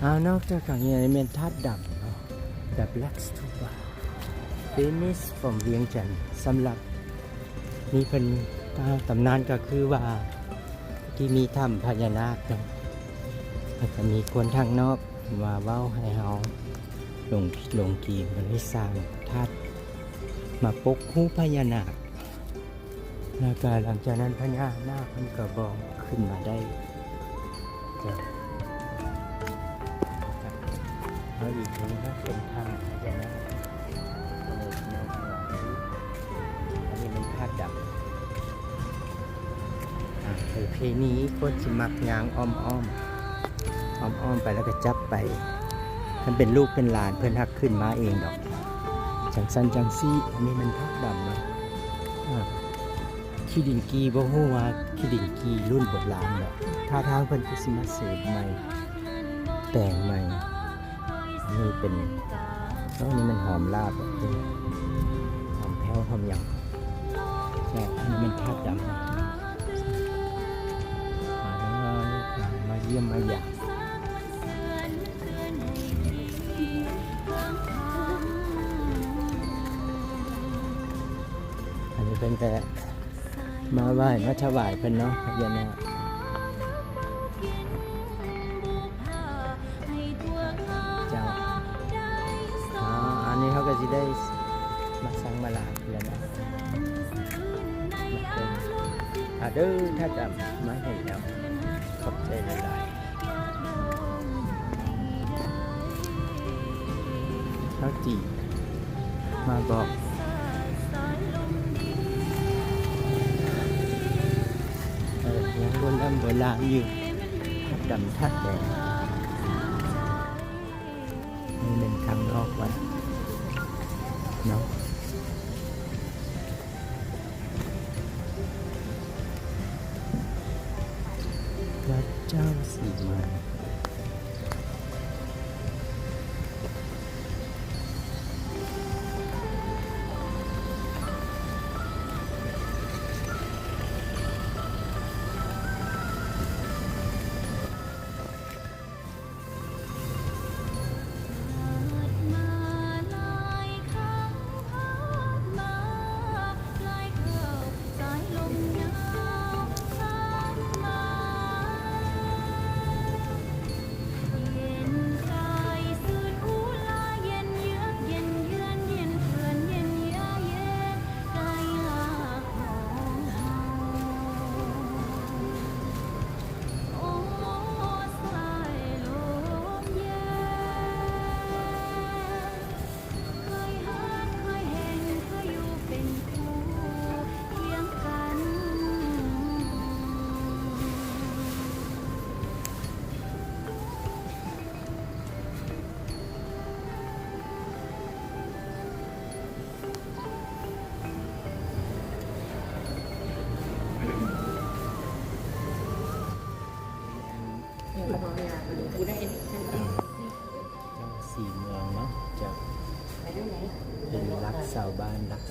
ອາ ນອກຈາກຂ້າງນີ້ແມ່ນທາດດຳເນາະ The Black Stupa, famous from ວຽງຈັນ. ສຳລັບນີ້ເພິ່ນ ຕຳນານກໍຄືວ່າ ທີ່ມີຖ້ຳພະຍານາກເນາະ ແລ້ວກໍມີຄົນທາງນອກມາເວົ້າໃຫ້ເຮົາຫຼົງຜິດຫຼົງກີນ ກໍເລີຍສ້າງທາດມາປົກຮູບພະຍານາກ. ແລ້ວກະຫຼັງຈາກນັ້ນພະຍານາກເພິ່ນກະບໍ່ຂຶ້ນມາໄດ້. ເຮົາອີກນີ້ເນາະ ເປັນຖ້ຳພະຍານາກ. ອັນນີ້ແມ່ນທາດດຳ. ອາ ປະເພນີຄົນຊິມັກຍ່າງອ້ອມໆ ອ້ອມໆໄປແລ້ວກະຈັບໄປ. ຄັນເປັນລູກເປັນຫຼານເພິ່ນຮັກຂຶ້ນມາເອງດອກ ຈັ່ງຊັ້ນຈັ່ງຊີ້. ອັນນີ້ແມ່ນທາດດຳເນາະ. ອາ ຂີ້ດິນກີ່ ບໍ່ຮູ້ວ່າຂີ້ດິນກີ່ລຸ້ນໂບລານແຫຼະ. ທ່າທາງເພິ່ນຄືຊິມາເສີມໃໝ່ ແປງໃໝ່. ນີ້ເປັນ ໂອ້ ນີ້ແມ່ນຫອມລາບ ຫອມແພ້ວ ຫອມຫຍັງ. ແຊບ. ອັນນີ້ແມ່ນທາດດຳ. ມາເດີ ມາຢ້ຽມມາຢາມ. ອັນນີ້ເພິ່ນກະມາໄຫວ້ມາຖວາຍເພິ່ນເນາະ ພະຍານາກ. ເຈົ້າ ອາ ອັນນີ້ເຮົາກະຊິໄດ້ມາສັກມາລາເພິ່ນແລ້ວເນາະ. ມາເດີ ຖ້າຈະມາເຫັນແລ້ວ ຂອບໃຈຫຼາຍໆ. ເຮົາຈີມາບອກ ເອີ ຍັງໂບລານໂບລານຢູ່ ທາດດຳທາດແດງ. ນີ້ແມ່ນທາງອອກວັດເນາະ. ວັດເຈົ້າສີເມືອງ. ເຈົ້າສີເມືອງເນາະ ເຈົ້າ ເປັນຫຼັກຊາວບ້ານ ຫຼັກ